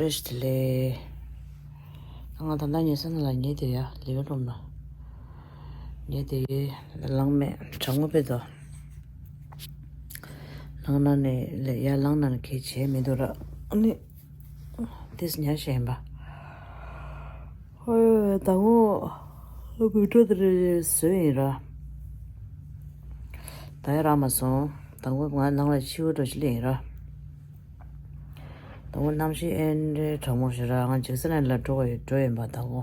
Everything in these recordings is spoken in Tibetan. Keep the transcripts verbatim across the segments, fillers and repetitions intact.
ཨེ་ཤི་དེ་ལས། ང་ད་ལྟ་ཉལ་ས་ནང་ལ་ཉལ་བསྡད་ཡ། ལིང་རུམ་ལ་ཉལ་བསྡད་ཡོད། ལངས་མེད། གྲང་མོ་དཔེ་འདུག་ལངས་ན་ནས་ལས་ཡ། ལངས་ན་ནས་གས་བྱས་མི་འདུག་ར། ཨ་ནི་དེས་ཉལ་བཞིན་པ། ཧོ། ཟླ་ངོ་བུ་ཕྲུག་དེ་རེ་བཟོས་ཡིན་ར། ད་ཡ་རག་མ་སོང་། ཟླ་ངོ་ང་ནང་ལ་ཕྱི་པོ་འགྲོ་ཞིག་ལས་ཡིན་ར། ཟླ་ངོ་གནམ་གཤིས་ཨེ་འདྲའི་གྲང་མོ་ཞིག་ར། ང་ཇེག་སན་ལ་འགྲོ་བ་ཡོད། འགྲོ་ཡིན་པ། ཟླ་ངོ་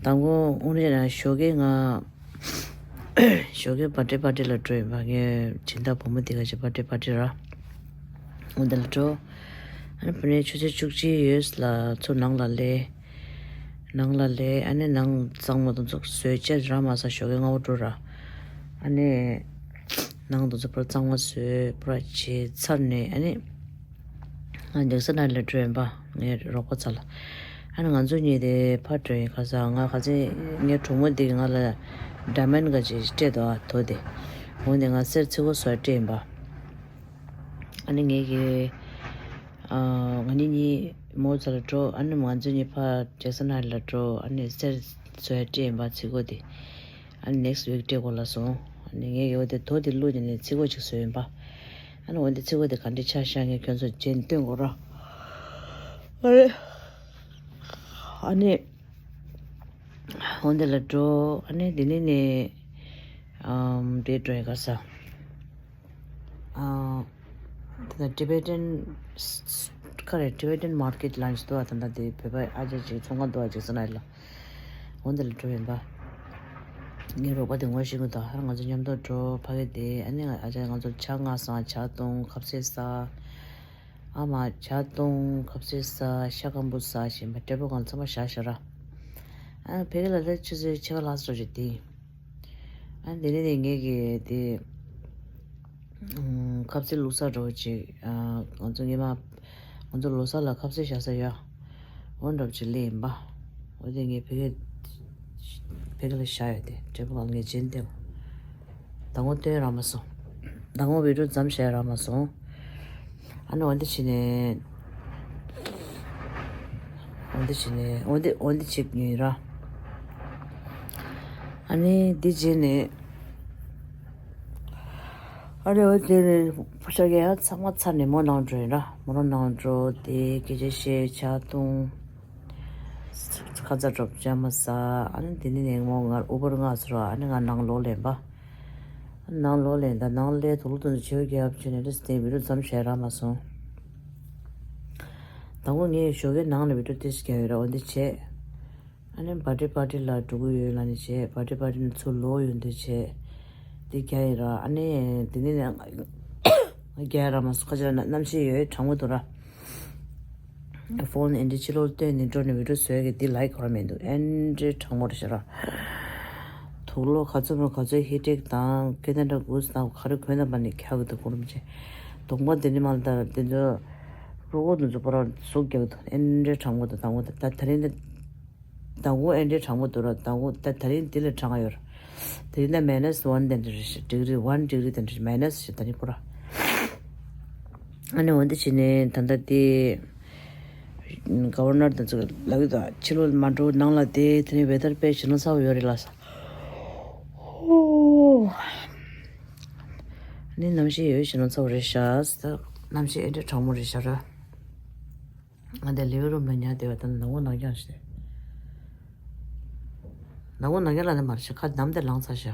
ཟླ་ངོ་དངོས་གནས་ན་ཞོགས་ཀས་ང་ཞོགས་ཀས་བར་ཐི་ཌེ་པར་ཊི་ལ་འགྲོ་ཡིན་པ། ངའི་སྦྱིན་བདག་བུ་མོ་དེ་ག་ཅིག་བར་ཐི་ཌེ་པར་ཊི་ར། འོ་དེ་ལ་འགྲོ། ཨ་ནི་བུ་ནས་ཆུ་ཚོད་བཅུ་གཅིག་ཡོལ་ལ་ཚུར་ནང་ལ་སླེབས། ནང་ལ་སླེབས། ཨ་ནི་ནང་གཙང་མ་དེ་ཚོ་བཟོས་བྱས་རག་མ་སོང་། ཞོགས་ཀས་སྔ་པོ་འགྲོ་ར། ཨ་ནི་ནང་དེ་ཚོ་པུ་ར་གཙང་མ་བཟོས་པུ་ར་བྱས་ཚར་ནས། ཨ་ནི་ང་ཇེག་སན་ལ་འགྲོ་ཡིན་པ། ངའི་རོགས་པ་ཚོ་ལ། ཨ་ནི་ང་ཚོ་གཉིས་དེ་ཕར་འགྲོ་ཡིན། ག་ས་ང་ག་ཚོད་ངའི་གྲོགས་མོ་དེ་གིས་ང་ལ་ཌའི་མོན་ཌི་ག་ཅིག་སྤྲད་འདུག་ཨ། དོ་དེ། འོ་དེ་ང་གསེར་ཚིག་གོ་བཟོ་སྤྲད་ཡིན་པ། ཨ་ནི་ངས་ཀྱི། ཨ། ང་གཉིས་གཉིས་མོ་ཚོ་ལ་འགྲོ། ཨ་ནི་ང་ཚོ་གཉིས་ཕར་ཇེག་སན་ཧའིཊ་ལ་འགྲོ། ཨ་ནི་གསེར་བཟོ་ཡ་སྤྲད་ཡིན་པ། ཚིག་གོ་དེ། ཨ་ནི་ནེག་སི་ཊི་ཝིག་སྤྲད་དགོས་ལབ་སོང་། ཨ་ནི་ངས་ཀྱི་འོ་དེ་དོ་དེ་བླུགས་ནས་ཚིག་གོ་ཅིག་བཟོས་ཡིན་པ། ཨ་ནི་འོ་དེ་ཚིག་གོ་དེ་ག་འདྲ་ཆགས་ཤག་ངས་ཁྱོད་ཚོ་རྗེས་ནས་སྟོན་དགོས་ར། ཨ་རེ། ཨ་ནི་འོ་དེ་ལ་འགྲོ། ཨ་ནི་དེ་ནས་ནས་ཨམ་དེ་འགྲོ་ཡིན། ག་ས། ཨ། ད་ལྟ་ཊི་བེ་ཊན་ཁ་རེ། ཊི་བེ་ཊན་མར་ཀེཊ་ལ་འགྲོ་བ། ད་ལྟ་དེ་བོད་པ་ཨ་ཅག་ཅིག་ཚོང་ཁང་འདུག་པ། ཇེག་སན་ཧའིཊ་ལ། འོ་དེ་ལ་འགྲོ་ཡིན་པ། ངའི་རོགས་པ་དེ་ངོ་ཤེས་ཀྱི་འདུག་ཧར་ང་ཚོ་མཉམ་དུ་འགྲོ། ཕ་གི་དེ། ཨ་ནི་ང་ཨ་ཅག་ང་ཚོ་ཇ་མངགས་སོང་། ཇ་བཏུང་། ཁ་ཟས་ཟ། ཨ་མ་ཇ་བཏུང་། ཁ་ཟས་ཟ། ཤ་སྐམ་པོ་ཟ་བཞིན་པ། ཊེ་བལ་སྒང་ཚང་མ་བཞག་བཞག་ར། ཨ་ཕ་གི་ལ་ད་ཆུ་ཚོད་ཕྱེད་ཀ་ལྷག་ཙམ་འགྲོ་རྒྱུ་དེ། ཨ་དེ་ནས་ནས་ངས་ཀྱི་དེ། ཁ་ཟས་བླུགས་ས་འདྲ་བོ་ཅིག་ཨ་ང་ཚོ་སྔོན་མ་ང་ཚོ་ལོ་གསར་ལ་ཁ་ཟས་བཞག་ས་ཡོད། འོ་འདྲ་བོ་ཅིག་སླེབས་ཡིན་པ། འོ་དེ་ངས་ཕ་གི་ཕ་གི་ལ་བཞག་ཡོད་དེ། ཊེ་བལ་སྒང་ངས་རྗེས་ནས་བསྟན། ཟླ་ངོ་སྟོན་རག་མ་སོང་། ཟླ་ངོ་བི་ཌི་ཡོ་མཚམས་བཞག་རག་མ་སོང་། ཨ་ནི་འོ་འདི་བྱས་ནས། འོ་འདི་བྱས་ནས། འོ་འདི་འོ་འདི་བྱེད་ཀྱི་ཡིན་ར། ཨ་ནི་འདི་བྱས་ནས། ཨ་ནི་འོ་དེ་ནས་ཕོ་ཤ་ག་ཡ་ཚང་མ་ཚར་ནས་མོ་ནང་འགྲོ་ཡིན་ར། མོ་རང་ནང་འགྲོ་དེ་སྐད་ཆ་བཤད། ཇ་བཏུང་། ཁ་ཚ་དྲོ་པོ་ཇ་མ་ཟ། ཨ་ནི་དེ་ནས་ནས་མོ་ང་ཨུ་བར་མངགས་སོང་ར། ཨ་ནི་ང་ནང་ལོག་ལེན་པ། ནང་ལོག་ལེན། ད་ནང་ལས་དུག་ལོག་དོན་དུ་བྱེད་རྒྱབ་བྱས་ནས་རེས་དེ་བི་ཌི་ཡོ་མཚམས་བཞག་རག་མ་སོང་། ད་ངོ་ངས་ཞོགས་ཀའི་ནང་ལ་བི་ཌི་ཡོ་ཏོག་ཙམ་རྒྱབ་ཡོད་ར། འོ་འདི་བྱས། ཨ་ནི་བར་ཐི་ཌེ་པར་ཊི་ལ་འགྲོ་གི་ཡོད་ལབ་ནས་བྱས། བར་ཐི་ཌེ་པར་ཊི་ནས་ཚུར་ལོག་ཡོང་དུས་བྱས། འདི་རྒྱབ་ཡིན་ར། ཨ་ནི་དེ་ནས་ནས་རྒྱབ་རག་མ་སོང་། ཁ་ཅིག་ལ་གནམ་གཤིས་ཡོད་གྲང་མོ་འདུག་ར། ཕོན་ཨེ་འདྲ་ཕྱི་ལོགས་བཏོན་ནས་འགྲོ་ནས་བི་ཌི་ཡོ་བཟོ་ཡ་གི་འདི་ལའིཀ་གོ་ར་མི་འདུག་ཨེ་འདྲའི་གྲང་མོ་རེད་ཤག་ར། དུག་ལོག་ག་ཚོད་མོ་ག་ཚོད་ཧི་ཊེག་དང་ཁེ་ཏན་ཊ་གུས་དང་ག་རེ་གོན་དང་པ་ནས་ཁྱག་གི་འདུག་གོ་རིམ་བྱས། གདོང་པ་འདི་ནས་མར་ད་འདི་ཚོ་རུས་ཁོག་འདི་ཚོ་པུ་ར་ཟུག་རྒྱག་གི་འདུག་ཨེ་འདྲའི་གྲང་མོ་འདུག་ཟླ་ངོ་ད་ད་དེ་རིང་འདི། ཟླ་ངོ་ཨེ་འདྲའི་གྲང་མོ་འདུག་ར། ཟླ་ངོ་ད་དེ་རིང་འདི་ལས་གྲང་ག་ཡོད་ར། དེ་རིང་ད་མའི་ནས་ཝན་དེ་འདྲ་རེད་ཤག་ཌིག་རི་ཝན་ཌིག་རི་དེ་འདྲ་རེད། མའི་ནས་ཞེ་ད་ནི་པུ་ར། ཨ་ནི་འོ་འདི་བྱས་ནས་ད་ལྟ་དེ་ག་བར་ནར་དེ་ཚོ་ལབ་ཀྱི་འདུག་ཕྱི་ལོགས་མ་འགྲོ་ནང་ལ་བསྡད། དེ་ནས་ཝེ་དར་དཔེ་ཞེ་དྲག་ཚ་པོ་ཡོད་རེད་ལབ་ས། ཨ་ནི་གནམ་གཤིས་ཡོད་ཞེ་དྲག་ཚ་པོ་རེད་ཤག་ད་གནམ་གཤིས་ཨེ་འདྲ་གྲང་མོ་རེད་ཤག་ར། ང་དེ་ལིང་རུམ་ལ་ཉལ་བསྡད་པ་དང་ནང་ངོ་ནང་རྐྱང་ཞིག་རེད། ནང་ངོ་ནང་རྐྱང་ལ་ནི་མ་རེད་ཤག་ཁ་བསྡམས་ཏེ་ལངས་ཚར་ཤག་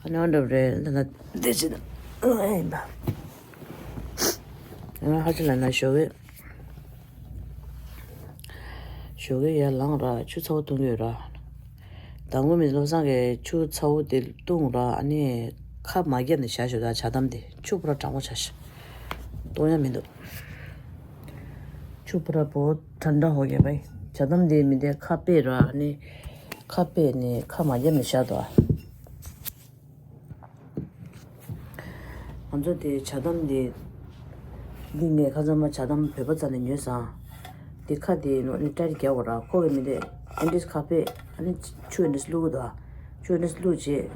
ཨ་ནི་འོ་འདྲ་རེད། འདི་ན་བསྡད་ཅིག་ཡིན་པ། ང་ཧ་ཅང་ལ་ན་ཞོགས་ཀས། ཞོགས་ཀས་ཡར་ལངས་ར། ཆུ་ཚ་པོ་བཏུང་གི་ཡོད་ར། ཟླ་ངོ་མི་བློ་བཟང་གིས་ཆུ་ཚ་པོ་དེ་བཏུང་ར། ཨ་ནི་ཁ་མ་བརྒྱབ་ནས་བཞག་ཞོག་ད་ཇ་དམ་དེ་ཆུ་པུ་ར་གྲང་མོ་ཆགས་ཤག་བཏུང་ཡ་མི་འདུག་ཆུ་པུ་ར་བོ་ཐན་ད་ཧོ་གེ་བའི་ཇ་དམ་དེ་མི་འདི་ཁ་ཕྱེ་ར། ཨ་ནི་ཁ་ཕྱེ་ནས་ཁ་མ་བརྒྱབ་ནས་བཞག་འདུག་ང་ཚོ་དེ་ཇ་དམ་དེ། འདི་ངས་ཁ་སང་མ་ཇ་དམ་བོད་པ་རྩ་ནས་ཉོས་སོང་། དེ་ཁ་དེ་ནོ་ནི་ཏྲ་རྒྱག་གོ་ར། ཁོ་གི་མི་དེ་ཨེ་འདྲས་ཁ་ཕྱེ། ཨ་ནི་ཆུ་ཨེ་འདྲས་བླུག་གི་འདུག་ཆུ་ཨེ་འདྲས་བླུག་རྗེས་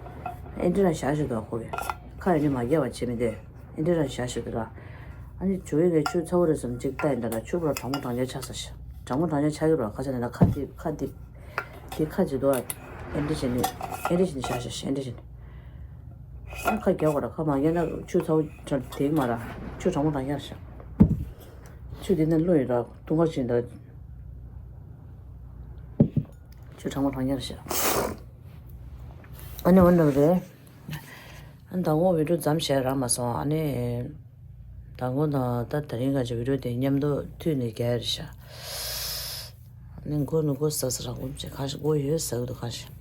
ཨེ་འདྲས་རང་བཞག་བཞག་འདུག་ཁོ་གི་ཁ་ཨེ་འདྲས་མ་རྒྱག་པ་བྱས། མི་དེ་ཨེ་འདྲས་རང་བཞག་བཞག་འདུག་ར། ཨ་ནི་ཇོ་ཡི་གི་ཆུ་ཚ་བོ་རེད་བསམ་ཅིག་ལྟ་ཡིན་ད་ལ་ཆུ་བོ་གྲང་མོ་གྲང་རྐྱང་ཆགས་ས་ཤག་གྲང་མོ་གྲང་རྐྱང་ཆགས་ཀྱི་རོགས་ཁ་ཆ་ནས་ད་ཁ་འདི་ཁ་འདི་འདི་ཁ་ཅིག་འདུག་ཨ་འདྲི་བྱས་ནས་ཨེ་འདྲི་བྱས་ནས་བཞག་བཞག་ཨེ་འདྲི་བྱས་ནས། ཨ་ཁ་རྒྱག་པ་ར་ཁ་མ་རྒྱག་ན་ཆུ་ཚ་བོ་དྲ་དེ་མ་ར་ཆུ་གྲང་མོ་གྲང་རྐྱང་ཤག་ཆུ་དེ་ནས་བླུགས་ཡིན་ར་དུང་ཁ་ཅིག་ད་ཆུ་གྲང་མོ་གྲང་རྐྱང་ཤག་ཨ་ནི་འོ་འདྲ་རེད། ཨ་ནི་ད་ངོ་བི་ཌིའོ་མཚམས་བཞག་རག་མ་སོང་། ཨ་ནི་ད་ངོ་དང་ད་དེ་རིང་ག་ཅིག་བི་ཌིའོ་དེ་མཉམ་དུ་མཐུད་ནས་རྒྱག་ཡ་རེད་ཤག་ཨ་ནི་མགོ་ནི་མགོ་ཟ་ས་རག་མགོ་མ་ཆེ་ཁ་ཤས་མགོ་ཡོད་ཟ་གི་འདུག་ཁ་ཤས།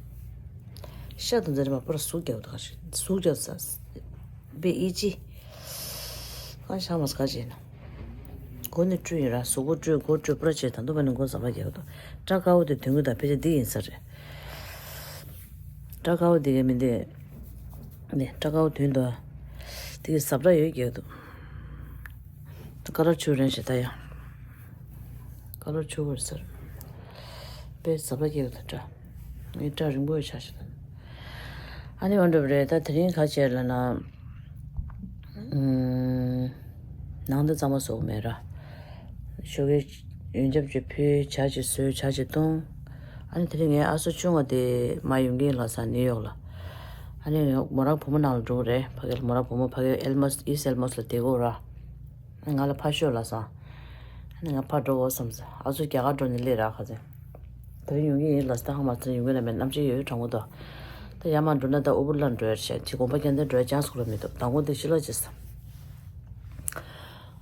ཤ་དང་འཛེར་མ་པར་ཟུག་རྒྱག་འདུག་ཁ་ཤས་ཟུག་རྒྱག་ས་བེ་ཨི་ཅི། ཁ་ཤས་མ་ཁ་ཅིག་ན། མགོ་ནི་བཀྲུས་ཡིན་ར་གཟུགས་པོ་བཀྲུས་མགོ་བཀྲུས་པུ་ར་བྱས་ད་དུང་བ་ནི་མགོ་ཟ་བ་རྒྱག་འདུག་སྐྲ་དཀར་པོ་དེ་དོན་གི་ད་ཕལ་ཆེར་འདི་ཡིན་ས་རེད། སྐྲ་དཀར་པོ་དེ་ག་མི་འདི། ནས་སྐྲ་དཀར་པོ་དོན་དུ། དེ་གི་ཟབ་ར་ཡོད་རྒྱག་འདུག་ཀ་ལོར་ཆུ་རན་ཞེ་ད་ཡང་། ཀ་ལོར་ཆུ་བོར་ཟེར། དཔེ་ཟབ་ར་རྒྱག་འདུག་སྐྲ། ངའི་སྐྲ་རིང་པོ་ཡོད་ཆ་ཞེ་ད། ཨ་ནི་འོ་འདྲ་རེད་ད་དེ་རིང་ག་བྱས་ལ་ན། ནང་དུ་གཙང་མ་བཟོ་གི་མེད་ར། ཞོགས་ཀས་ཡོན་ཆབ་ཅིག་ཕུལ་ཇ་ཅིག་བཟོས་ཇ་ཅིག་བཏུང་། ཨ་ནི་དེ་རིང་ངའི་ཨ་སོ་ཆུང་བ་དེ་མ་ཡོང་གིན་ལ་ས་ནིའུ་ཡོག་ལ། ཨ་ནི་མོ་རང་བུ་མོ་ནང་ལ་འགྲོ་གི་རེད་ཕ་གི་ལ་མོ་རང་བུ་མོ་ཕ་གི་ཨེལ་མོ་སི་ཨིས་ཨེལ་མོ་སི་ལ་བསྡད་གོ་ར། ཨ་ནི་ང་ལ་ཕ་ཤོད་ལ་ས། ཨ་ནི་ང་ཕ་འགྲོ་འོ་བསམ་ས་ཨ་སོ་རྒྱ་གར་འགྲོ་ནས་སླེབས་ར་ཁ་ཚན། དེ་རིང་ཡོང་གི་ཡིན་ལ་ས་ད་ཧང་མ་ཚ་ཡོང་གི་ལ་མེད་གནམ་གཤིས་ཡོད་གྲང་མོ་དོ། ད་ཡར་མར་འགྲོ་ན་ད་ཨུ་བུར་ལ་འགྲོ་ཡར་བྱས་ཅི་དགོན་པ་རྒྱ་མཚན་འགྲོ་ཡར་ཅང་སུ་ལ་མི་འདུག་མདང་དགོང་དེ་ཤི་ལོ་ཅི་ས།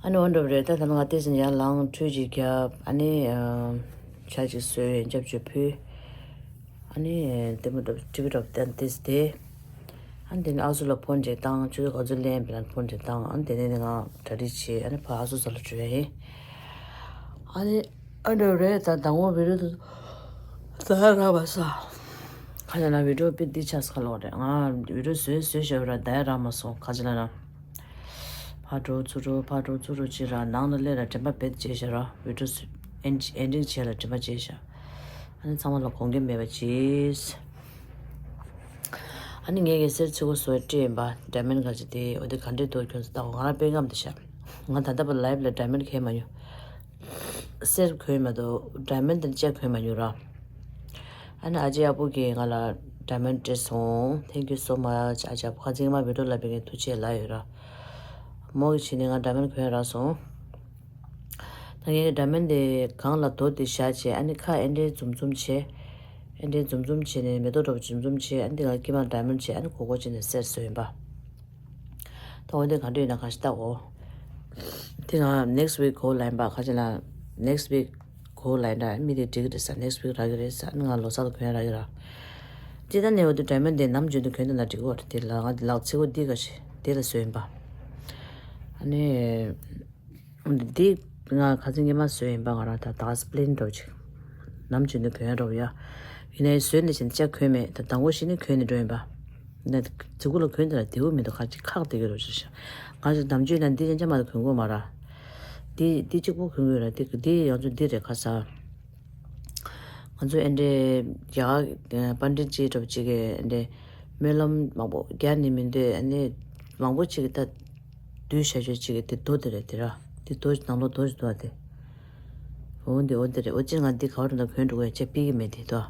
ཨ་ནི་འོ་འགྲོ་བ་རེད་ད་ད་ང་ལྟས་ཟིན་ཡར་ལངས་ཁྲུས་ཅིག་བརྒྱབ་ཨ་ནི་ཇ་ཅིག་བཟོས་ཡོན་ཆབ་ཅིག་ཕུལ། ཨ་ནི་ལྟད་མོ་འགྲོ་ཊི་བི་འགྲོ་བསྟན་ཏིས་དེ། ཨ་ནི་དེ་ནས་ཨ་སུ་ལ་ཕོན་ཅིག་བཏང་ཆུ་ཚོད་ག་ཚོད་ལེན་པ་ལ་ཕོན་ཅིག་བཏང་ཨ་ནི་དེ་ནས་ང་གྲ་སྒྲིག་བྱས་ཨ་ནི་ཕ་ཨ་སུ་ས་ལ་བྲོས་ཡིན། ཨ་ནི་ཨ་འདྲ་རེད་ད་དང་པོ་བི་ཌིའོ་དེ་ད་རག་པ་ས། ཁ་ལ་ན་བི་ཌིའོ་དཔེ་འདི་ཆགས་ཁ་ལོག་རེད་ང་བི་ཌིའོ་བཟོས་བཟོས་བཞག་ར་ད་ཡ་རག་མ་སོང་ཁ་ཅིག་ལ་ན། ཕར་འགྲོ་ཚུར་འགྲོ་ཕར་འགྲོ་ཚུར་འགྲོ་ཅི་ར་ནང་ལ་སླེབས་ར་དྲན་པ་བེད་བྱས་བཞག་ར་བི་ཌིའོ་ཨེན་ཨེན་ཌིང་བྱས་ལ་དྲན་པ་བྱས་བཞག་ཨ་ནི་ཚང་མ་ལ་དགོངས་འགལ་མེད་པ་བྱས། ཨ་ནི་ངས་ཀྱི་གསེར་ཚི་གོ་སོའི་སྤྲད་ཡིན་པ་ཌའི་མོན་ཌི་ག་ཅིག་དེ་འོ་དེ་ག་འདྲས་འདུག་ཁྱོད་ཚོ་ལྟ་གོ་ང་རང་དཔེ་ངམ་དེ་ཤ། ང་ད་ལྟ་བར་ལའིབ་ལ་ཌའི་མོན་ཌི་གས་མ་མྱོང་། གསེར་གོན་མ་གཏོགས་ཌའི་མོན་ཌི་དང་ལྕགས་གོན་མ་མྱོང་ར། ཨ་ནི་ཨ་ཅེ་ཨ་པུ་གིས་ང་ལ་ཌའི་མོན་ཌི་སྤྲད་སོང་། Thank you so much. ཨ་ཅེ་ཨ་པུ་ཁ་ཚིག་མ་བི་ཌིའོ་ལ་བེད་ཀྱི་ཐུགས་རྗེ་ལ་ཡོད་ར། མོ་གི་ཕྱི་ནས་ང་ཌའི་མོན་ཌི་གོན་རག་སོང་། ད་ངས་ཌའི་མོན་ཌི་དེ་གང་ལ་རྡོ་དེ་བཞག་བྱས་ཨ་ནི་ཁ་ཨེ་འདྲའི་འཛུམ་འཛུམ་བྱས། ཨེ་འདྲའི་འཛུམ་འཛུམ་བྱས་ནས་མེ་ཏོག་འདྲ་པོ་འཛུམ་འཛུམ་བྱས་ཨ་ནི་དེ་ག་དཀྱིལ་མ་ཌའི་མོན་ཌི་བྱས་ཨ་ནི་གོ་གོ་བྱས་ནས་གསེར་བཟོས་ཡིན་པ། ད་འོ་དེ་ག་འདྲ་ཡིན་ན་གང་ཞིག་ལྟ་འོ། དེ་ང་next week གོ་ལ་ཡིན་པ་ཁ་ཅིག་ལ་next week གོ་ལ་ཡིན་ད་མི་དེ་འགྲིག་གི་རེད་ས་next week རག་གི་རེད་ས་ཨ་ནི་ང་ལོ་གསར་ལ་གོན་རག་གི་ར། ཅི་ད་ནས་འོ་དེ་ཌའི་མོན་ཌི་དེ་ནམ་རྒྱུན་དུ་གོན་དུ་ན་འགྲིག་གི་འོ་དེ་ལ་ང་ལག་ཚིགས་པོ་འདི་ག་ཞིག་དེ་ལ་བཟོས་ཡིན་པ། ཨ་ནི། འདི་ང་ཁ་སང་ཉི་མ་བཟོས་ཡིན་པ་ང་རང་ད་ད་སི་པི་ལིན་འདྲ་བོ་ཅིག་ནམ་རྒྱུན་ནས་གོན་ཡ་འདྲ་བོ་ཡ། ཡིན་ནའི་བཟོས་ནས་བཞིན་ལྕགས་གོན་མེད་ད་དང་པོ་གཞི་ནས་གོན་ནས་འགྲོ་ཡིན་པ། ན་ཙི་གུ་ལ་གོན་དེ་ལ་བདེ་བོ་མི་འདུག་ཁ་ཅིག་ཁག་བདེ་གི་རོ་ཅིག་ཤ། ང་ཅིག་ནམ་རྒྱུན་ན་འདི་ཅན་ཅ་མ་ལ་གོན་གོ་མ་ར། འདི་འདི་གཅིག་པོ་གོན་གོ་ར་འདི་འདི་ཡང་ཚོ་འདི་རེད་ཁ་ས། ང་ཚོ་ཨེ་འདྲའི་རྒྱ་གར་པཎ་ཌི་ཏི་ཅིག་འདྲ་བོ་ཅིག་གིས་ཨེ་འདྲའི་སྨོན་ལམ་མང་པོ་རྒྱ་ནི་མི་འདོད་ཨ་ནི་མང་པོ་ཅིག་གིས་ད། བསྡུས་བྱ་ཆོས་གཅིག་གི་དེ་རྡོ་དེ་རེད་དེ་ར། དེ་རྡོ་ནང་ལོགས་རྡོ་ཞིག་འདུག་ཨ་དེ། འོ་འདི་འོ་འདི་རེད་འོ་ཅི་ང་འདི་ག་བར་འདུག་གོན་འགྲོ་གི་ཡ་ཆ་པི་གི་མེད་དེ་དོ།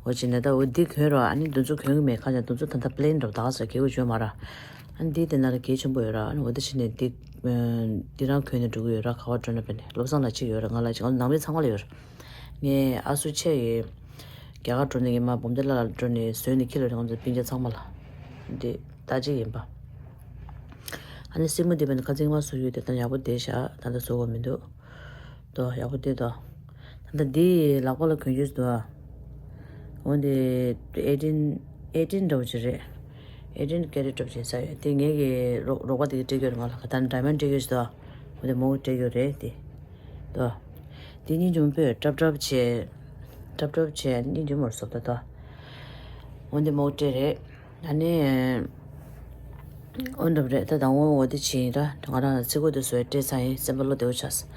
འོ་ཅི་ནས་ད་འོ་འདི་གོན་རོགས་ཨ་ནི་འདི་ཚོ་གོན་གི་མེད་ཁ་ཅང་འདི་ཚོ་ད་ལྟ་པི་ལེན་འགྲོ་ད་ག་ས་གེ་གོ་བྱོས་མ་ར། ཨ་ནི་འདི་དེ་ན་ར་གེ་ཆེན་པོ་ཡོད་ར་ཨ་ནི་འོ་འདི་ཕྱི་ནས་འདི། འདི་རང་གོན་ནས་འགྲོ་གི་ཡོད་ར་ག་བར་འགྲོ་ན་པས་ནས་བློ་བཟང་ལ་གཅིག་ཡོད་ར་ང་ལ་གཅིག་ང་ནང་མི་ཚང་མ་ལ་ཡོད་ར། ངའི་ཨ་སུ་ཆེ་ཡི། རྒྱ་གར་འགྲོ་ནས་ངའི་མ་བུམ་ཐང་ལ་ལ་འགྲོ་ནས་བཟོས་ནས་ཁྱི་ལ་རེ་ང་ཚོ་སྤུན་ཀྱག་ཚང་མ་ལ། འདི་ལྟ་ཅིག་ཡིན་པ། ཨ་ནི་སྲིང་མོ་འདི་བས་ན་ཁ་ཚིག་མ་བཟོ་ཡོད་དེ་ད་ཡག་པོ་བསྡད་ཤག་ད་ལྟ་བཟོ་དགོས་མི་འདུག་དོ་ཡག་པོ་བསྡད་དོ། ད་ལྟ་འདི་ལག་པ་ལ་གོན་རྒྱུ་ཞིག་འདུག་ཨ། འོ་འདི་eighteen eighteen འདྲ་བོ་ཅིག་རེད། eighteen carat འདྲ་བོ་ཅིག་ས་ཡོད་དེ་ངེད་ཀྱི་རོགས་རོགས་པ་དེ་གི་སྤྲད་རྒྱུ་རེད་ང་ལ་ད་ལྟ་diamond སྤྲད་རྒྱུ་ཞིག་འདུག་ཨ། འོ་འདི་མོ་གི་སྤྲད་རྒྱུ་རེད་དེ། དོ། འདི་སྙིང་རྗེ་མོ་དཔེ་སྲབ་སྲབ་བྱས། སྲབ་སྲབ་བྱས་སྙིང་རྗེ་མོར་བཟོ་ད་དོ། འོ་འདི་མོ་གི་སྤྲད་རེད། ཨ་ནི། འོ་འདྲ་རེད་ད་དང་འོ་འོ་དེ་ཕྱིན་ར་ང་རང་ཚིག་གོ་དེ་བཟོས་སྤྲད་ཚར་ཡིན་སེམས་པ་བློ་བདེ་བོ་ཆགས།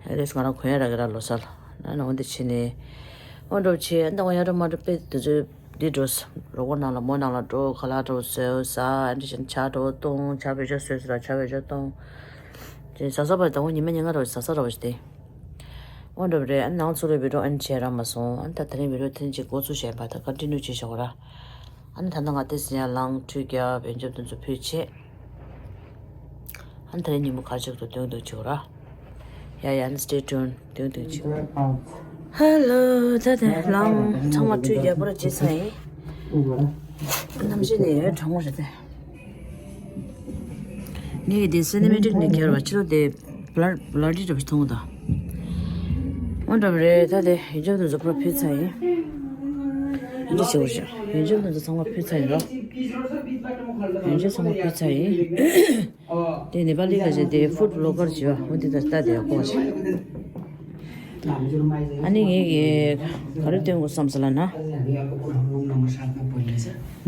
ཨ་རེས་ང་རང་གོན་ཡ་རག་གི་ར་ལོ་གསར་ལ་ཨ་ནི་འོ་དེ་ཕྱིན་ནས། འོ་འདྲ་བྱས་ཨ་ནི་འོ་ཡ་ར་མ་འདྲ་དཔེ་དེ་ཚོའི་འདི་འགྲོ་ས་རོགས་པ་ནང་ལ་མོ་ནང་ལ་འགྲོ་ཁ་ལག་འགྲོ་བཟོས་ཟ་ཨ་འདྲ་བྱས་ནས་ཇ་འགྲོ་བཏུང་ཇ་བེད་སྤྱོད་བཟོས་ཟ་ར་ཇ་བེད་སྤྱོད་བཏུང་། ཟ་ས་པ་དང་པོ་ཉི་མ་ཉིན་གང་རོ་ཟ་ས་རོ་བ་ཞིག་སྟེ། འོ་འདྲ་བ་རེད། ཨ་ནང་ཚོ་རེ་བི་ཌིའོ་ཨན་བྱས་ར་མ་སོང་། ཨ་ད་དེ་རིང་བི་ཌིའོ་ཐེན་ཅིག་འགོ་ཚུགས་བྱས་པ་ད་ཀོན་ཊི་ནིའུ་བྱས་བཞག་ར། ཨ་ནི་ད་ནང་ང་ཏེ་སི་ཡ་ལང་ཁྲུས་རྒྱབ་ཡོན་ཆབ་དེ་ཚོ་ཕུལ་བྱས། ཨ་ནི་དེ་རིང་ཉིན་མོ་ག་ཆག་ཏུ་དོན་དུ་བྱེད་ར། ཡ་ཡ་ཨ་ནི་stay tuned དོན་དུ་བྱེད། ཧེ་ལོ། ད་དེ་ལང་ཚང་མ་ཁྲུས་རྒྱབ་པར་བྱས་ཚར་ཡིན། གནམ་གཤིས་ནི་གྲང་མོ་རེད་དེ། ངས་དེ་སི་ནེ་མེ་ཊིག་ནས་བརྒྱབ་པ་ཕྱི་ལོགས་དེ་བླ་བླ་ཌི་འདྲ་པོ་ཞིག་མཐོང་གི་འདུག་འོ་འདྲ་པོ་རེད། ད་དེ་ཡོན་ཆབ་དེ་ཚོ་ཕུལ་ཚར་ཡིན། ཡིན་གྱི་ཆེ་བོ་ཞིག་ཡོན་ཆབ་དེ་ཚོ་ཚང་མ་ཕུལ་ཚར་ཡིན་རོ། ཡོན་ཆབ་ཚང་མ་ཕུལ་ཚར་ཡིན། དེ་ནེ་པ་ལི་ག་ཞིག་དེ་ཕུཌ་བི་ལོག་གར་བྱེད་པ་འོ་དེ་ད་ལྟ་དེ་ཡག་པོ་ཞིག་ཨ་ནི་ངས་ཀྱི་ག་རེ་སྟོན་དགོས་བསམ་སོང་ལབ་ན།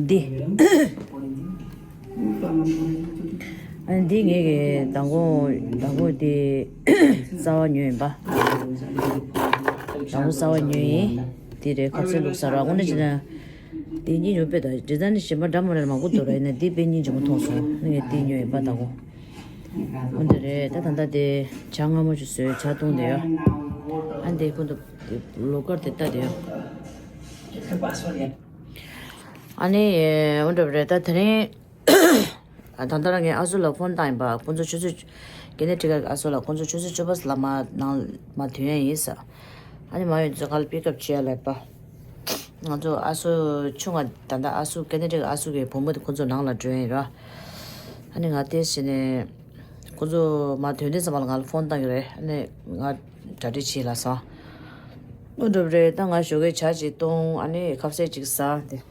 འདི། ཨ་ནི་འདི་ངས་ཀྱི་མདང་དགོང་མདང་དགོང་འདི་རྩ་བ་ཉོས་ཡིན་པ། མདང་དགོང་རྩ་བ་ཉོས་ཡིན། འདི་རེད་ཁ་ཟས་བླུགས་ས་ར་དངོས་གནས་བྱས་ན། འདི་གཉིས་ཉོ་པས་ད་ཌི་ཛའིན་ནི་གཞན་པ་འདྲ་མོ་རེ་མང་པོ་འདུག་ར། ཡིན་ན་འདི་དཔེ་སྙིང་རྗེ་མོ་མཐོང་སོང་། ངས་འདི་ཉོས་ཡིན་པ་མདང་དགོང་། འོ་འདི་རེད། ད་ད་ལྟ་དེ་ཇ་མངར་མོ་ཞིག་བཟོས་ཇ་བཏུང་བསྡད་ཡོད། ཨ་འདི་ཁོ་འདུག་ལོ་ཀར་དེ་ལྟ་དེ། ཨ་ནི་འོ་འདྲ་བ་རེད། ད་དེ་རིང་ད་ལྟ་རང་ངས་ཨ་སུ་ལ་ཕོན་བཏང་ཡིན་པ། ཁོང་ཚོ་ཆུ་ཚོད་ཀེ་ནེ་ཊི་ཀ་ཨ་སུ་ལ་ཁོང་ཚོ་ཆུ་ཚོད་བཅུ་པ་ལ་མ་ནང་མ་ཐོན་ཡ་ཡིན་ས། ཨ་ནི་མ་ཡོང་ཚོད་ཁ་ལ་པིག་ཨབ་བྱེད་ཡ་ལབ་པ། ང་ཚོ་ཨ་སུ་ཆུང་ང་ད་ལྟ་ཨ་སུ་ཀེ་ནེ་ཊི་ཀ་ཨ་སུ་གི་བུ་མོ་དེ་ཁོང་ཚོ་ནང་ལ་འགྲོ་ཡིན་ར། ཨ་ནི་ང་དེ་བྱས་ནས། ཁོ་ཚོ་མ་ཐོན་དུས་ཙམ་པ་ལ་ང་ལ་ཕོན་བཏང་གི་རེད། ཨ་ནི་ང་གྲ་སྒྲིག་བྱེད་ལ་སོང་། འོ་འགྲོ་རེད། ད་ང་ཞོགས་ཀས་ཇ་ཅིག་བཏུང་། ཨ་ནི་ཁ་ཟས་ཅིག་ཟ་དེ།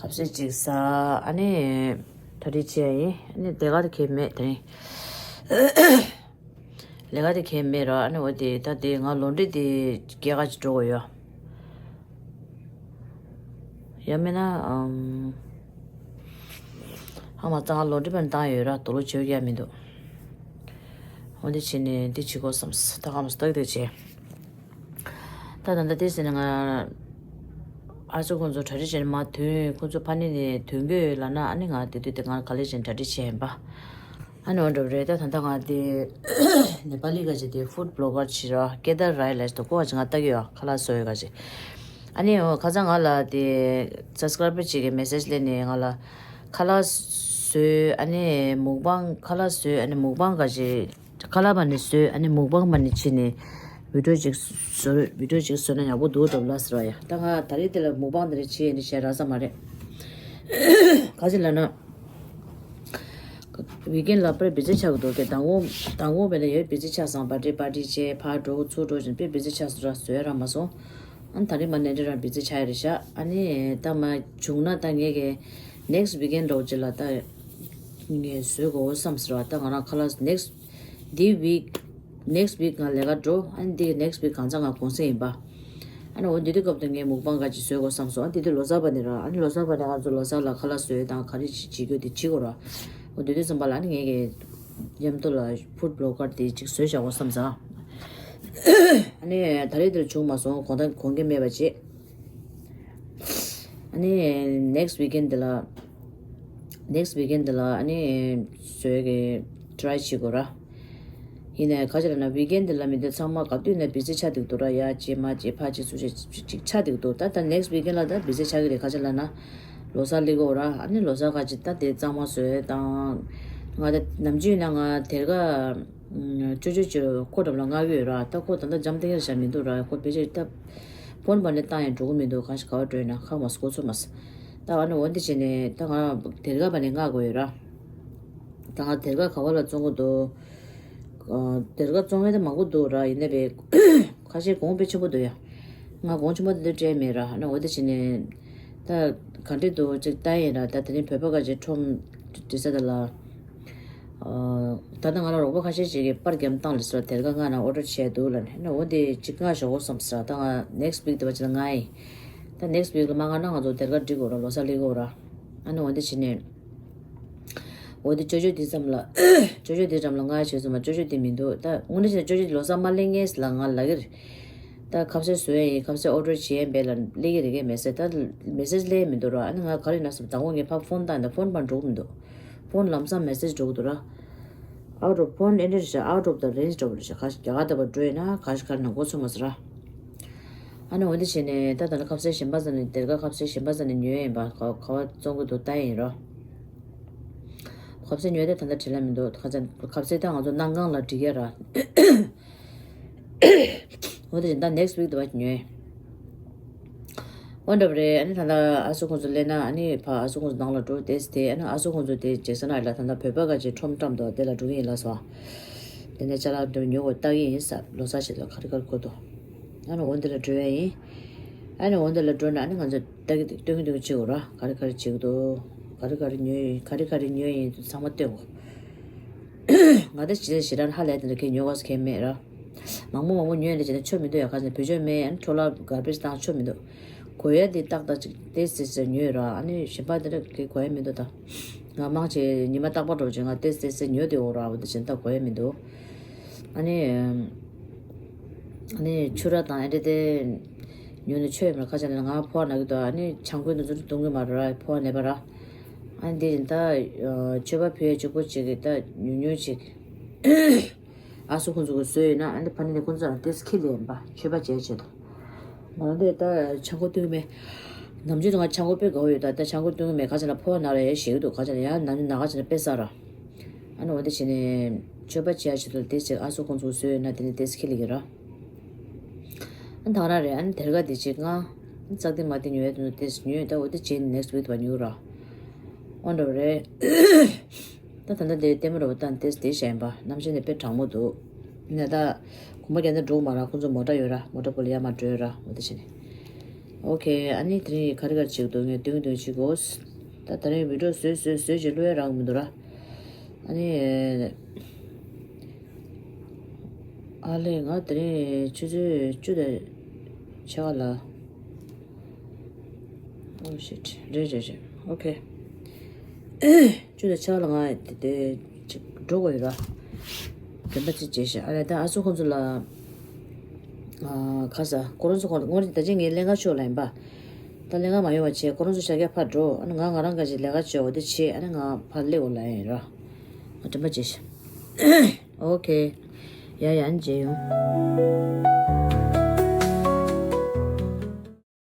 ཁ་ཟས་ཅིག་ཟ། ཨ་ནི་གྲ་སྒྲིག་བྱས་ཡིན། ཨ་ནི་དེ་ག་དེ་གས་མེད་དེ་རིང་། ལས་ཀ་དེ་གས་མེད་ར། ཨ་ནི་འོ་དེ་ད་དེ་ང་ལོན་ཌི་དེ་སྐྱེལ་ག་ཅིག་འགྲོ་དགོས་ཡོད། ཡང་མིན་ན་ཨམ། ཧ་མ་ཙང་ལོ་འདྲི་བན་བཏང་ཡོད་ར། དོ་ལོ་བྱེད་ཡ་མི་འདུག་འོ་འདི་བྱས་ནས་འདི་བྱེད་དགོས་བསམས། ད་ཧ་མ་སྟག་དེ་བྱས། ད་ད་ལྟ་དེ་ཟེར་ན་ང་ཨ་ཚོ་ཁོང་ཚོ་གྲ་སྒྲིག་བྱས་ནས་མ་ཐོན། ཁོང་ཚོ་ཕ་ནི་ནས་ཐོན་གི་ཡོད་ལབ་ན། ཨ་ནི་ང་དེ་དུས་དེ་ང་ག་ལེ་བྱས་ནས་གྲ་སྒྲིག་བྱས་ཡིན་པ། ཨ་ནི་འོ་འདྲ་བ་རེད། ད་ད་ལྟ་ང་དེ་ནེ་པ་ལི་ག་ཅིག་དེ་ཕུཌ་བི་ལོག་གར་བྱེད་ར། ཀེ་དར་རའི་ལས་དོ་ཀོ་བ་ཅིག་ང་ལྟ་གི་ཡོད། ཁ་ལག་བཟོ་ཡོད་ག་ཅིག་ཨ་ནི་འོ་ཁ་སང་ང་ལ་དེ་སབ་སི་ཀ་རའི་བར་ཅིག་གི་མེ་སེ་ཇི་སླེབས་ནས་ང་ལ་ཁ་ལག་བཟོས། ཨ་ནི་མུག་བང་ཁ་ལག་བཟོས། ཨ་ནི་མུག་བང་ག་ཅིག་ཁ་ལག་པ་ནི་བཟོས། ཨ་ནི་མུག་བང་པ་ནི་བྱེད་ནས་བི་ཌིའོ་ཅིག་བཟོ་བི་ཌིའོ་ཅིག་བཟོས་ན་ཡག་པོ་འདུག་འདྲ་པོ་ལབ་ཟེར་བ་ཡ། ད་ང་ད་རེས་དེ་ལ་མུག་བང་དེ་རེ་བྱེད་ཡ་ནི་བྱས་རག་ས་མ་རེད། ག་ཅིག་ལབ་ན། ཝིག་ཨེན་ལ་དཔེ་བི་ཛི་ཆགས་ཀྱི་འདུག་གས། མདང་དགོང་མདང་དགོང་བས་ན་ཡོད་བི་ཛི་ཆགས་སོང་། པར་ཊི་པར་ཊི་བྱས་ཕར་འགྲོ་ཚུར་འགྲོ་བྱས་དཔེ་བི་ཛི་ཆགས་སོང་ར། བཟོས་ར་མ་སོང་། ཨ་ནི་ད་རེས་མ་ནེ་འདྲ་རང་བི་ཛི་ཆགས་ཡ་རེད་ཤག་ཨ་ནི་ད་མ་བྱུང་ན་ད་ངས་ཀྱི་ནེག་སི་ཝིག་ཨེན་འདྲ་བོ་ཅིག་ལ་ད་ངས་བཟོས་དགོས་བསམ་ཟེར་བ། ད་ང་རང་ཁ་ལག་ནེག་སི་འདི་ཝིག་ནེག་སི་ཝིག་ང་ལས་ཀ་འགྲོ། ཨ་ནི་འདི་ནེག་སི་ཝིག་གང་ཚ་ང་གུང་སེང་ཡིན་པ། ཨ་ནི་འོ་འདི་དུས་སྐབས་དུ་ངས་མུག་བང་ག་ཅིག་བཟོས་དགོས་བསམ་སོང་། ཨ་འདི་དུས་ལོ་གསར་པ་ནི་ར། ཨ་ནི་ལོ་གསར་པ་ནི་ང་ཚོ་ལོ་གསར་ལ་ཁ་ལག་བཟོས་དང་ག་རེ་བྱེད་དགོས་དེ་བྱེད་དགོས་ར། འོ་འདི་དུས་ཙམ་པ་ལ་ཨ་ནི་ངས་ཀྱི་མཉམ་དུ་ལ་ཕུཌ་བི་ལོག་གར་དེ་ཅིག་བཟོས་བཞག་དགོས་བསམ་སོང་། ཨ་ནི་ད་རེས་དེར་བྱུང་མ་སོང་། དགོང་དག་དགོངས་འགལ་མེད་པ་བྱེད། ཨ་ནི་ནེག་སི་ཝིག་ཨེན་འདི་ལ་ནེག་སི་ཝིག་ཨེན་འདི་ལ་ཨ་ནི་བཟོས་ཀྱི་ཊི་རའི་བྱེད་དགོས་ར། ཡིན་ནའི་ག་ཅི་ལབ་ན་ཝིག་ཨེན་འདི་ལ་མི་འདི་ཚང་མ་ག་དུས་ནས་བི་ཛི་ཆགས་བསྡད་འདུག་ར། ཡ་བྱེད་མ་བྱེད་ཕ་བྱེད་ཚུར་བྱེད་ཅིག་ཆགས་བསྡད་འདུག་ད་ལྟ་ནེག་སི་ཝིག་ཨེན་ལ་ད་བི་ཛི་ཆགས་ཀྱི་རེད། ག་ཅི་ལབ་ན་ལོ་གསར་སླེབས་ཀྱི་ཡོད་ར། ཨ་ནི་ལོ་གསར་ག་ཅི་ད་དེ་གཙང་མ་བཟོས་དང་། ང་ད་ནམ་རྒྱུན་ཡིན་ན་ང་དེར་ག་ཅོ་ཅོ་ཅོ་ཁོ་འགྲམ་ལ་མངགས་ཀྱི་ཡོད་ར། ད་ཁོ་ད་ལྟ་འཇམ་ཐིང་ངེར་བཞག་མི་འདུག་ར། ཁོ་ཕལ་ཆེར་ད་ཕོན་པ་ནས་བཏང་ཡང་འགྲོ་གི་མི་འདུག་གང་ཞིག་ག་བ་འགྲོ་ཡིན་ན་ཁག་མ་སོང་། གོ་ཚོད་མ་སོང་། ད་ཨ་ནི་འོ་འདི་བྱས་ནས་ད་ང་དེར་ག་པ་ནས་མངགས་དགོས་ཡོད་ར། ད་ང་དེར་ག་ག་བ་ལ་བཙོང་གི་འདུག་ཨ། དེར་ག་བཙོང་མཁན་དེ་མང་པོ་འདུག་ར། ཡིན་ནའི་བས་ཁ་ཤས་གོང་དཔེ་ཆེན་པོ་འདུག་ཡ། ང་གོང་ཆེན་པོ་དེ་འདྲ་སྤྲད་མེད་ར། ཨ་ནི་འོ་དེ་བྱས་ནས་ད་ག་འདྲས་འདུག་ཅིག་ལྟ་ཡིན་ར། ད་དེ་རིང་བོད་པ་ཁ་ཤས་ཁྲོམ་འགྲིག་ས་དེ་ལ། ཨ། ད་ལྟ་ང་ལ་རོགས་པ་ཁ་ཤས་ཤིག་གིས་པར་བརྒྱབ་བཏང་ལ་ཟེར་བ། དེར་ག་མངགས་ན་ཨོ་ཌར་བྱས་འདུག་ལབ་ནས། ཨ་ནི་འོ་དེ་ཅིག་མངགས་ཞོག་གོ་བསམ་ཟེར་ར། ད་ང་ནེག་སི་ཝིག་དེ་བ་ཅིག་ལ་མངགས་ཡིན། ད་ནེག་སི་ཝིག་ལ་མ་མངགས་ན་ང་ཚོ་དེར་ག་འགྲིག་གོ་ར། ལོ་གསར་སླེབས་གོ་ར། ཨ་ནི་འོ་དེ་བྱས་ནས། འོ་དེ་ཅོ་ཅོ་དེ་ཙམ་ལ། ཅོ་ཅོ་དེ་འགྲམ་ལ་ང་བྱས་སོང་མ། ཅོ་ཅོ་དེ་མི་འདུག་ད་དངོས་གནས་བྱས་ན་ཅོ་ཅོ་དེ་ལོ་གསར་མ་སླེབས་སྔས་ལ་ང་ལབ་ཀྱི་རེད། ད་ཁ་ཟས་བཟོ་ཡ་ཡིན། ཁ་ཟས་ཨོ་ཌར་བྱེད་ཡ་འབད་ལ་སླེབས་ཀྱི་རེད་གས། མེ་སེ་ཇི་ད་མེ་སེ་ཇི་སླེབས་མི་འདུག་ར། ཨ་ནི་ང་ག་རེ་ཡིན་ན་བསམ། དང་པོ་ངས་ཕར་ཕོན་བཏང་ད་ཕོན་པར་འགྲོ་གི་མི་འདུག་ཕོན་ལམ་སང་མེ་སེ་ཇི་འགྲོ་གི་འདུག་ར། out of ཕོན་ཨེ་འདྲ་རེད་ཤག out of the range འགྲོ་གི་རེད་ཤག་ཁ་རྒྱ་གར་དེ་བ་འགྲོ་ཡིན་ན་ཁ་ཤས་ཁར་ནང་འགོ་ཚུགས་མ་སོང་ར། ཨ་ནི་འོ་འདི་བྱས་ནས་ད་ད་ལ་ཁ་ཟས་གཞན་པ་ཟ་ནས་སྡེར་ཁ་ཁ་ཟས་གཞན་པ་ཟ་ནས་ཉོས་ཡིན་པ། ཁ་ཁ་བ་བཙོང་གི་འདུག་ལྟ་ཡིན་ར། ཁ་ཟས་ཉོས་ཏེ་ད་ལྟ་བྲེལ་ལ་མི་འདུག་ཁ་ཟས་ཁ་ཟས་ད་ང་ཚོ་སྣ་ཁང་ལ་འགྲིག་ཡ་ར། འོ་དེ་བཞིན་ད་next week དུ་བ་ཉོས། འོ་འདྲ་བ་རེད། ཨ་ནི་ད་ལྟ་ཨ་སུ་ཁོང་ཚོ་སླེབས་ན་ཨ་ནི་ཕ་ཨ་སུ་ཁོང་ཚོ་ནང་ལ་འགྲོ་དེས་དེ། ཨ་ནི་ཨ་སུ་ཁོང་ཚོ་དེ་ཇེག་སན་ཨའི་ལ་ད་ལྟ་བོད་པ་ག་ཅིག་ཁྲོམ་བཀྲམ་དོ་དེ་ལ་འགྲོ་གི་ཡིན་ལ་སོ། དེ་ནས་ཅ་ལག་འདྲ་ཉོ་དགོས་ལྟ་གི་ཡིན་ས་ལོ་ས་ཞིག་ལ་ག་རེ་ག་རེ་དགོས་དོ། ཨ་ནི་འོ་འདི་ལ་འགྲོ་ཡ་ཡིན། ཨ་ནི་འོ་འདི་ལ་འགྲོ་ན་ཨ་ནི་ང་ཚོ་ལྟ་གི་སྟོན་གི་སྟོན་གི་བྱེད་དགོས་ར། ག་རེ་ག་རེ་བྱེད་གི་འདུག་ག་རེ་ག་རེ་ཉོས་ཡིན། ག་རེ་ག་རེ་ཉོས་ཡིན་ཚང་མ་སྟོན་དགོས། ང་ད་ཇི་ལྟར་ཞེ་དྲག་ཧ་ལས་དེ་འདྲ་ཁས་ཉོ་བ་ཁས་མེད་ར། མང་པོ་མང་པོ་ཉོས་ནས་བྱས་ན་ཆོ་མི་འདུག་ཡ། ཁ་ཅིག་བེད་སྤྱོད་མེད། ཨ་ནི་འཕྲོ་བརླག་གར་བེཇ་བཏང་ཆོ་མི་འདུག་གོ་ཡ་དེ་ཏག་ཏག་ཅིག་ཏེ་སི་ཏེ་སི་ཉོས་ར། ཨ་ནི་གཞན་པ་དེ་འདྲ་གི་གོ་ཡ་མི་འདུག་ད་ང་མང་ཆེ་ཉི་མ་རྟག་པར་འགྲོ་བྱས་ང་ཏེ་སི་ཏེ་སི་ཉོས་དེ་འོ་ར། འོ་དེ་བྱས་ན་ད་གོ་ཡ་མི་འདུག་ཨ་ནི་ཨ་ནི་ཆུ་ར་དང་ཨེ་འདྲ་དེ་ཉོས་ནས་ཆོ་ཡ་མེད། ཁ་ཅིག་ནས་ང་ཕོ་བ་ན་གི་འདུག་ཨ་ནི་ཆང་ཁོལ་འདི་ཚོ་གཏོང་གི་མ་རེད་ར། ཕོ་བ་ན་པ་ར། ཨ་ནི་དེ་བཞིན་ད་མཆོད་པ་ཕུལ་ཡ་གཅིག་པོ་གཅིག་གི་ད་ཉུང་ཉུང་ཅིག་ཨ་སུ་ཁོང་ཚོ་གི་བཟོས་ཡོད་ན་ཨ་ནི་ཕ་ནི་ནས་ཁོང་ཚོ་ལ་ཏེ་སི་ཁྱེར་ལེན་པ་མཆོད་པ་བྱས་བྱས་དང་། ང་རང་དེ་ད་ཆང་ཁོལ་བཏུང་མེད། ནམ་རྒྱུན་ང་ཆང་ཁོལ་དཔེ་དགའ་བོ་ཡོད། ད་ད་ཆང་ཁོལ་བཏུང་མེད། ཁ་ཅིག་ལ་ཕོ་བ་ན་རེ་ཞེས་འདུག་ཁ་ཅིག་ལ་ཡང་ན་ནི་ན་ཁ་ཅིག་ལ་དཔེ་ས་ར། ཨ་ནི་འོ་དེ་བྱས་ནས་མཆོད་པ་བྱས་བྱས་དུ་ཏེ་སི་ཨ་སུ་ཁོང་ཚོ་གི་བཟོས་ཡོད་ན་དེ་ནི་ཏེ་སི་ཁྱེར་ལེན་གི་ར། ཨ་ནི་ད་ར་རེད། ཨ་ནི་དེར་ག་དེ་ཅིག་ང་ཙག་དེ་མ་དེ་ཉོས་དུ་ཏེ་སི་ཉོས། ད་འོ་དེ་བྱས་ནི་next week དུ་བ་ཉོ་ར། འོ་འདྲ་རེད། ད་ད་ལྟ་དེ་ལྟད་མོ་རོ་བཏང་སྟེ་དེ་བཞིན་པ་ནམ་ཞིག་ནས་དཔེ་གྲང་མོ་འདུག་ནས་ད་གོམ་པ་རྒྱག་ནས་འགྲོ་མ་ར། ཁོང་ཚོ་མོ་ཊ་ཡོད་ར། མོ་ཊ་པོ་ལ་ཡར་མར་འགྲོ་ཡོད་ར། འོ་དེ་བྱས་ནས། ཨོ་ཁེ། ཨ་ནི་དེ་རིང་ག་རེ་ག་རེ་བྱེད་ཀྱི་འདུག་ངས་སྟོན་གྱི་འདུག་བྱེད་དགོས། ད་དེ་རིང་བི་ཌི་ཡོ་བཟོས་བཟོས་བཟོས་བྱས་བླུག་ཡ་རག་མི་འདུག་ར། ཨ་ནི། ཨ་ལས་ང་དེ་རིང་ཆུ་ཚོད་བཅུ་དང་ཕྱེད་ཀ་ལ། Oh shit. རེད་རེད་རེད། ཨོ་ཁེ། བཅུ་དང་ཕྱེད་ཀ་ལ་ང་དེ་དེ་ཅིག་འགྲོ་དགོས་ཡོད་ར། རྒན་པ་ཅིག་བྱས་ཤག་ཨ་ལས་ད་ཨ་སུ་ཁོང་ཚོ་ལ། ཨ་ཁ་ས་ཁོ་རང་ཚོ་ཁོང་ངོ་རེ་ད་ཅི་ངའི་ལས་ཀ་ཤོག་ལ་ཡིན་པ། ད་ལས་ཀ་མ་ཡོང་བ་བྱས་ཁོ་རང་ཚོ་ཤར་རྒྱག་ཕར་འགྲོ། ཨ་ནི་ང་ང་རང་ག་ཅིག་ལས་ཀ་བྱོས། འོ་དེ་བྱས་ཨ་ནི་ང་ཕར་སླེབས་འོ་ལ་ཡིན་ར། ང་དྲན་པ་བྱས་ཤག་ཨོ་ཁེ། ཡ་ཡ། ཨ་ནི་མཇལ་ཡོང་།